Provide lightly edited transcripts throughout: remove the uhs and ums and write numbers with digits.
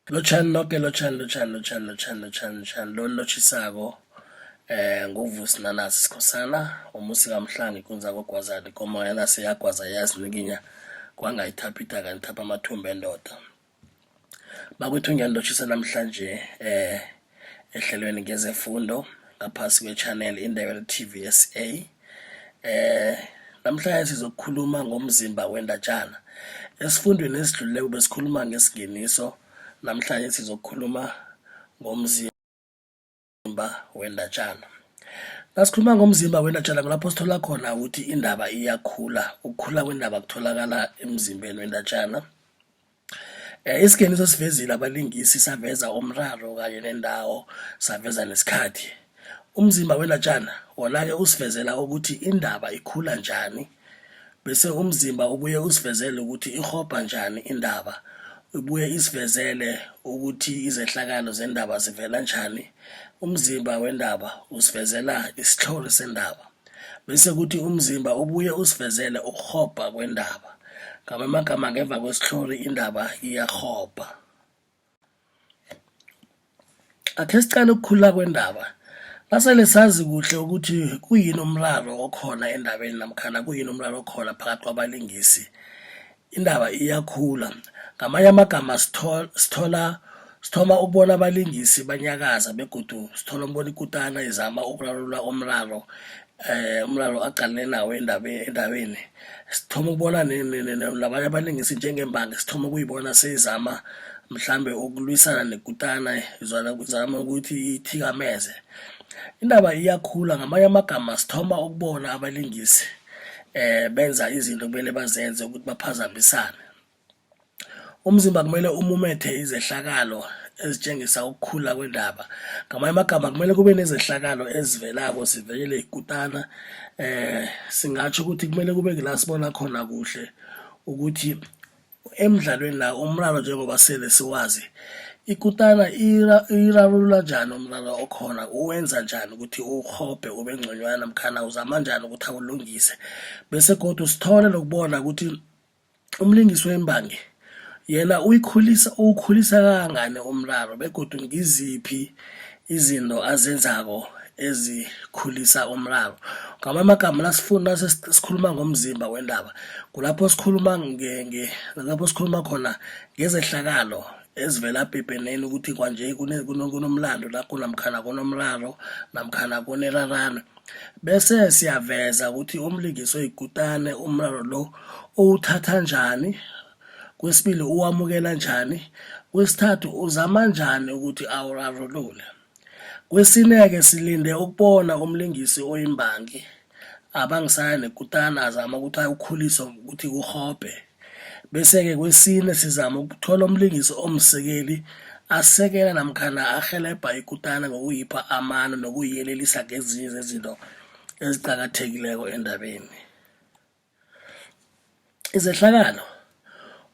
Lotjhani noke, lotjhani, lotjhani, lotjhani, lotjhani, lotjhani, lotjhani. Lo nilotjhisako nguVusi Nanasi Sikhosana, umusi kaMhlanga, ikunzi yakwaGwazana, ikomo yanase yagwaza yazinyikinya kwangayithapha idaka nithapha amathumbu endoda. Bakwethu ngiyanilotjhisa namhlanje ehlelweni ngezefundo ngaphasi kwe-channel iNdebele TV SA. Namhlanje sizokukhuluma ngomzimba wendatjana. Esifundweni esidlulileko besikhuluma ngesingeniso, namhlanje sizokukhuluma ngomzimba wendatjana. Nasikhuluma ngomzimba wendatjana kulapho sithola khona ukuthi indaba iyakhula, ukukhula kwendaba kutholakala emzimbeni wendatjana. Isingeniso sivezile abalingisi, saveza umraro kanye nendawo, saveza nesikhathi. Umzimba wendatjana wona-ke usivezela ukuthi indaba ikhula njani, bese umzimba ubuye usivezele ukuthi irhobha njani indaba, ibuye isivezele ukuthi izehlakalo zendaba zivela njani. Umzimba wendaba usivezela isitlhori sendaba. Bese kuthi umzimba ubuye usivezele ukurhobha kwendaba. Ngamanye amagama ngemva kwesitlhori indaba iyarhobha. Akhe siqale ukukhula kwendaba. Nasele sazi kuhle ukuthi kuyini umraro okhona endabeni namkhana kuyini umraro okhona phakathi kwabalingisi, indaba iyakhula. Ngamanye amagama sithola sithoma ukubona abalingisi banyakaza begodu sithola ukubona ikutana izama ukurarulula umraro umraro aqalene nawo endabeni. Sithoma ukubona nabanye abalingisi njengembangi sithoma ukuyibona seyizama mhlambe ukulwisana nekutana izama ukuthi ithikameze. Indaba iyakhula ngamanye amagama sithoma ukubona abalingisi benza izinto kumele bazenze ukuthi baphazamisane. Umzimba kumele umumethe izehlakalo ezitjengisa ukukhula kwendaba. Ngamanye amagama kumele kube nezehlakalo ezivelako sivelele ikutana singatjho ukuthi kumele kube kula sibona khona kuhle ukuthi emdlalweni la umraro njengoba sele siwazi ikutana irarulula njani umraro okhona uwenza njani ukuthi urhobhe ube ngconywana namkhana uzama njani ukuthi awulungise bese godu sithole nokubona ukuthi umlingisi wembangi yena uyikhulisa uwukhulisa kangangani umraro begodu ngiziphi izinto azenzako ezikhulisa umraro. Ngamanye amagama nasifuna sikhuluma ngomzimba wendaba kulapho sikhuluma lapho sikhuluma khona ngezehlakalo ezivela pepeneni ukuthi kwanje kunomlando la namkhana kunomraro namkhana kunerarano. Bese siyaveza ukuthi umlingisi oyikutani umraro lo uwuthatha njani, kwesibili uwamukela njani, kwesithathu uzama njani ukuthi awurarulule. Kwesine-ke silinde ukubona umlingisi oyimbangi abangisana nekutana azama ukuthi awukhulise ukuthi kurhobhe. Bese-ke kwesine sizama ukuthola umlingisi omsekeli asekela namkhana arhelebha ikutana ngokuyipha amano nokuyiyelelisa ngezinye zezinto eziqakathekileko endabeni. Izehlakalo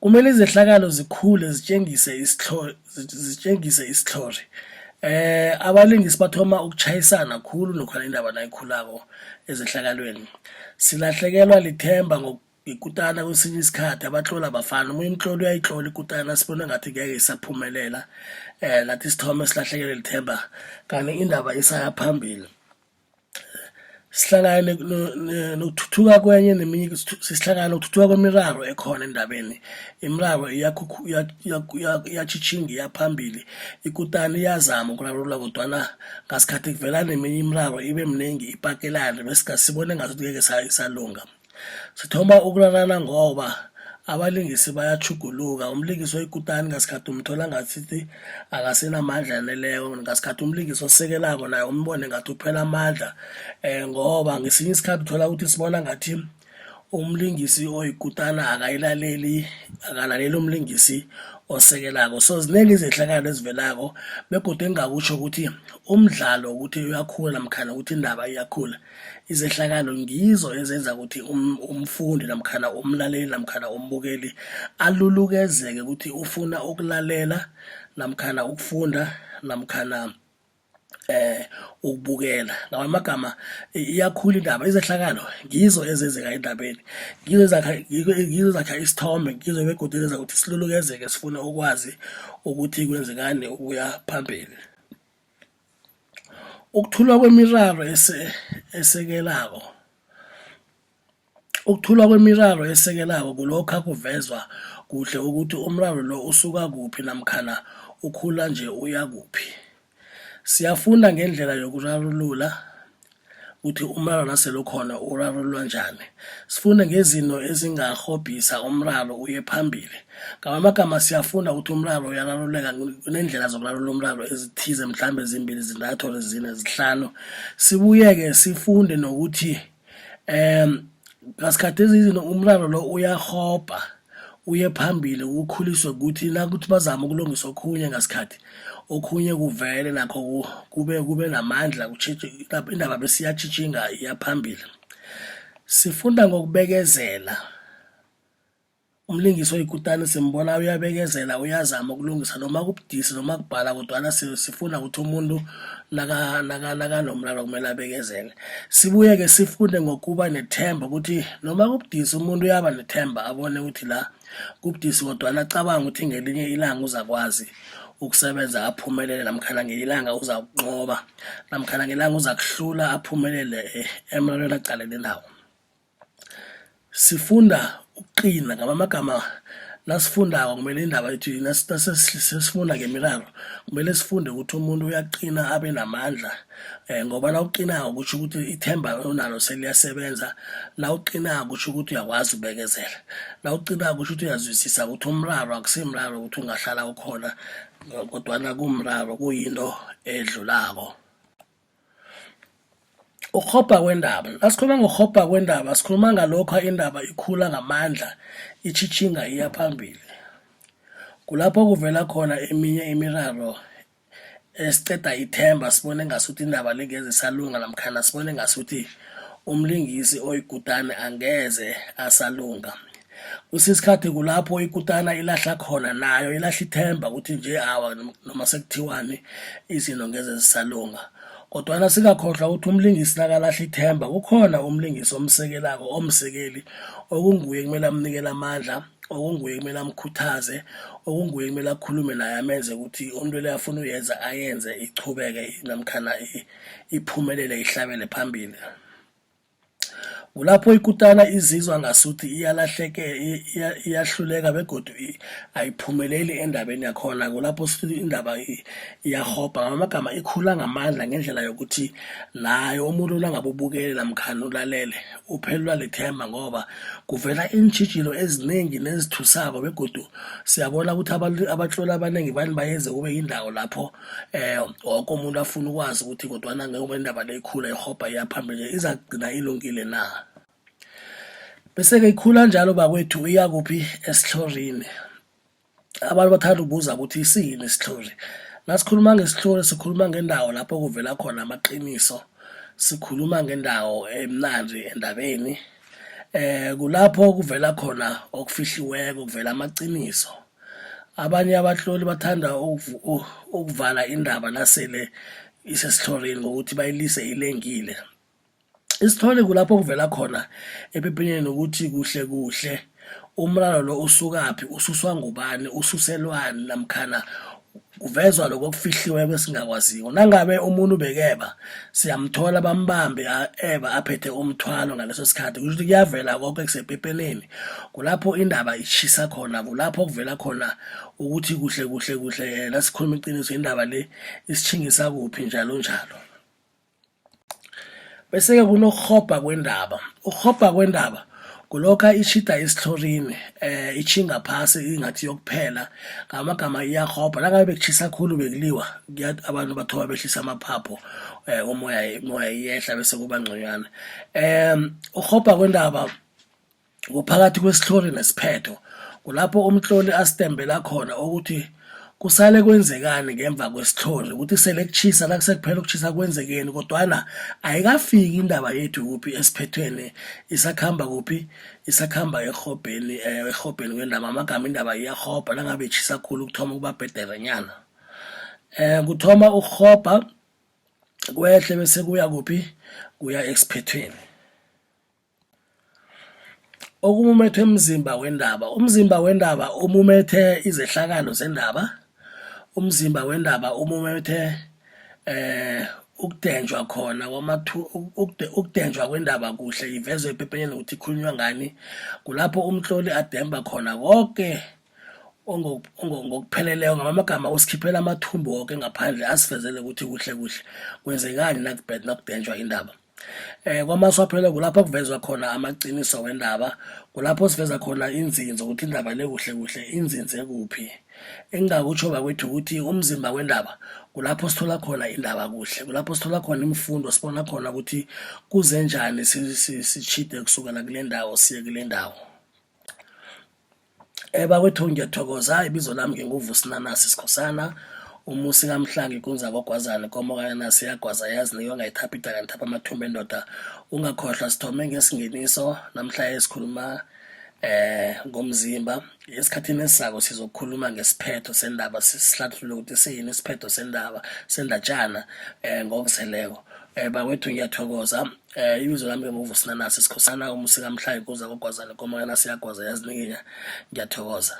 kumele izehlakalo zikhule zitjengise zitjengise isitlhori. Abalingisi bathoma ukutjhayisana khulu lokha indaba nayikhulako ezehlakalweni. Silahlekelwa lithemba ngekutana kwesinye isikhathi abatloli abafani, omunye umtloli uyayitlola ikutana sibone ngathi ngeke isaphumelela nathi sithome silahlekelwe lithemba kanti indaba isaya phambili. Sihlangana nokuthuthuka kwenye neminye sihlangana nokuthuthuka kwemiraro ekhona endabeni. Imiraro iyatjhitjhinga iya phambili, ikutani iyazama ukurarulula kodwana ngasikhathi kuvela neminye imiraro ibe minengi ipakelane bese sibone ngasuthi ngeke isalunga. Sithoma ukurarana ngoba abalingisi bayatjhuguluka. Umlingisi oyikutani ngasikhathi umthola ngasuthi akasenamandla aneleko, ngasikhathi umlingisi osekelako naye umbone ngathi uphela amandla ngoba ngesinye isikhathi uthola ukuthi sibona ngathi umlingisi oyikutana akayilaleli, akalaleli umlingisi osekelako. So zinengi izehlakalo ezivelako begodu engingakutjho ukuthi umdlalo ukuthi uyakhula namkhana ukuthi indaba iyakhula Izehlakalo ngizo ezenza ukuthi umfundi namkhana umlaleli namkhana umbukeli alulukezeke ukuthi ufuna ukulalela namkhana ukufunda namkhana Ukubukela. Ngamanye amagama iyakhula indaba, izehlakalo ngizo ezenzeka endabeni, ngizo ezakha ngizo ezakha isithombe, ngizo begodu ezenza ukuthi silulukezeke sifune ukwazi ukuthi kwenzekani ukuya phambili. Ukuthulwa kwemiraro esekelako. Ukuthulwa kwemiraro esekelako kulokha kuvezwa kuhle ukuthi umraro lo usuka kuphi namkhana ukhula nje uya kuphi. Siyafunda ngendlela yokurarulula ukuthi umraro nasele ukhona urarululwa njani. Sifunde ngezinto ezingarhobhisa umraro uye phambili. Ngamanye amagama siyafunda ukuthi umraro uyararululeka kuneendlela zokurarulula umraro ezithize mhlambe zimbili, zintathu or zine, zihlanu. Sibuye-ke sifunde nokuthi Ngasikhathi ezinye umraro lo uyarhobha uye phambili ukhuliswe kuthi nakuthi bazame ukulungisa okhunye ngasikhathi okhunye kuvele nakho kube namandla indaba bese iyatjhitjhinga iya phambili. Sifunda ngokubekezela. Umlingisi oyikutani simbona uyabekezela, uyazama ukulungisa noma kubudisi noma kubhala kodwana sifunda ukuthi umuntu nakanomraro kumele abekezele. Sibuye-ke sifunde ngokuba nethemba ukuthi noma kubudisi umuntu uyaba nethemba abone ukuthi la kubudisi kodwana acabange ukuthi ngelinye ilanga uzakwazi ukusebenza aphumelele namkhana ngelinye ilanga uzakunqoba namkhana ngelanga uzakuhlula aphumelele emrarweni aqalene nawo. Sifunda ukuqina ngamanye amagama nasifundako kumele indaba yethu nasesifunda ngemiraro kumele sifunde ukuthi umuntu uyaqina abe namandla ngoba nawuqinako kutjho ukuthi ithemba onalo seliyasebenza, nawuqinako kutjho ukuthi uyakwazi ukubekezela, nawuqinako kutjho ukuthi uyazwisisa ukuthi umraro akusimraro ukuthi ungahlala ukhona kodwana kumraro kuyinto edlulako. Ukurhobha kwendaba. Nasikhuluma ngokurhobha kwendaba sikhuluma ngalokha indaba ikhula ngamandla itjhitjhinga iya phambili. Kulapho kuvela khona eminye imiraro esiqeda ithemba sibone ngasuthi indaba le ngeze isalunga namkhana sibone ngasuthi umlingisi oyikutani angeze asalunga. Kwesinye isikhathi kulapho ikutana ilahla khona nayo ilahla ithemba ukuthi nje awa noma sekuthiwani izinto ngeze zisalunga. Kodwana singakhohlwa ukuthi umlingisi nakalahla ithemba kukhona umlingisi omsekelako omsekeli okunguye kumele amnikele amandla, okunguye kumele amkhuthaze, okunguye kumele akhulume naye amenze ukuthi into le afuna uyenza ayenze ichubeke namkhana iphumelele ihlabele phambili. Kulapho ikutana izizwa ngasuthi iyalahleke iyahluleka begodu ayiphumeleli endabeni yakhona. Kulapho indaba iyarhobha ngamagama ikhula ngamandla ngendlela yokuthi naye umuntu nangabe ubukele namkhana ulalele uphelelwa lithemba ngoba kuvela iintjhijilo ezinengi nezithusako begodu siyabona ukuthi abatloli abanengi vane bayenze kube yindawo lapho woke umuntu afuna ukwazi ukuthi kodwana njengoba indaba le ikhula irhobha iya phambili izakugcina ilungile na. Bese-ke ikhula njalo bakwethu iya kuphi esitlhorini. Abantu bathanda ukubuza ukuthi siyini isitlhori. Nasikhuluma ngesitlhori sikhuluma ngendawo lapho kuvela khona amaqiniso, sikhuluma ngendawo emnandi endabeni. Kulapho kuvela khona okufihliweko, kuvela amaqiniso. Abanye abatloli bathanda ukuvala indaba nasele isesitlhorini ngokuthi bayilise ilengile. Isitlhori kulapho kuvela khona epepeneneni ukuthi kuhle kuhle umraro lo usukaphi, ususwa ngubani, ususelwani namkhana kuvezwa lokho okufihliweko esingakwaziko. Nangabe umuntu bekeba siyamthola bambambe eba aphethe umthwalo ngaleso sikhathi kusho ukuthi kuyavela konke kusepepeneni. Kulapho indaba itjhisa khona, kulapho kuvela khona ukuthi kuhle kuhle kuhle nasikhuluma iqiniso indaba le isitjhingisa kuphi njalo njalo. Bese-ke kunokurhobha kwendaba. Ukurhobha kwendaba kulokha itjhida esitlhorini itjhinga phasi ingathi iyokuphela, ngamagama iyarhobha. Nangabe bekutjhisa khulu bekuliwa, abantu bathoma behlisa amaphaphu umoya imoya iyehla bese kuba ngconywana. Ukurhobha kwendaba Kuphakathi kwesitlhori nesiphetho kulapho umtloli asitembela khona ukuthi kusale kwenzekani ngemva kwesitlhori ukuthi sele kutjhisa nakusekuphela ukutjhisa kwenzekeni kodwana ayikafiki indaba yethu kuphi esiphethweni isakhamba kuphi isakhamba erhobheni erhobheni kwendaba amagama indaba iyarhobha nangabe itjhisa khulu kuthoma ukuba bhederenyana. Kuthoma ukurhobha. Kwehle bese kuya kuphi? Kuya esiphethweni. Okumumethwe mzimba wendaba. Umzimba wendaba umumethe izehlakalo zendaba. Umzimba wendaba umumethe ukudenjwa khona ukudenjwa kwendaba kuhle ivezwe epepeneni ukuthi ikhulunywa ngani. Kulapho umtloli ademba khona koke ngokupheleleko ngamanye amagama usikhiphela amathumbu woke ngaphandle asivezele ukuthi kuhle kuhle kwenzekani nakudenjwa indaba. Kwamaswaphela kulapho kuvezwa khona amaqiniso wendaba, kulapho siveza khona inzinzo ukuthi indaba le kuhle kuhle inzinze kuphi. Engingakutjho bakwethu ukuthi umzimba wendaba kulapho sithola khona indaba kuhle, kulapho sithola khona iimfundo, sibona khona ukuthi kuze njani sitjhide kusukela kule ndawo siye kule ndawo. Bakwethu ngiyathokoza ibizo lami nginguVusi Nanasi Sikhosana umusi kaMhlanga ikunzi yakwaGwazana ikomo kaNanasi iyagwaza yazi ngayithapha idaka ngithapha amathumbu endoda. Ungakhohlwa sithome ngesingeniso namhlanje sikhuluma ngomzimba. Esikhathini esizako sizokukhuluma ngesiphetho sendaba sihlathulule ukuthi siyini isiphetho sendaba sendatjana ngokuzeleko. Bakwethu ngiyathokoza. Ibizo lami ke nguVusi Nanasi Sikhosana umusi kaMhlanga ikunzi yakwaGwazana ikomo kaNanasi iyagwaza yazinyikinya ngiyathokoza.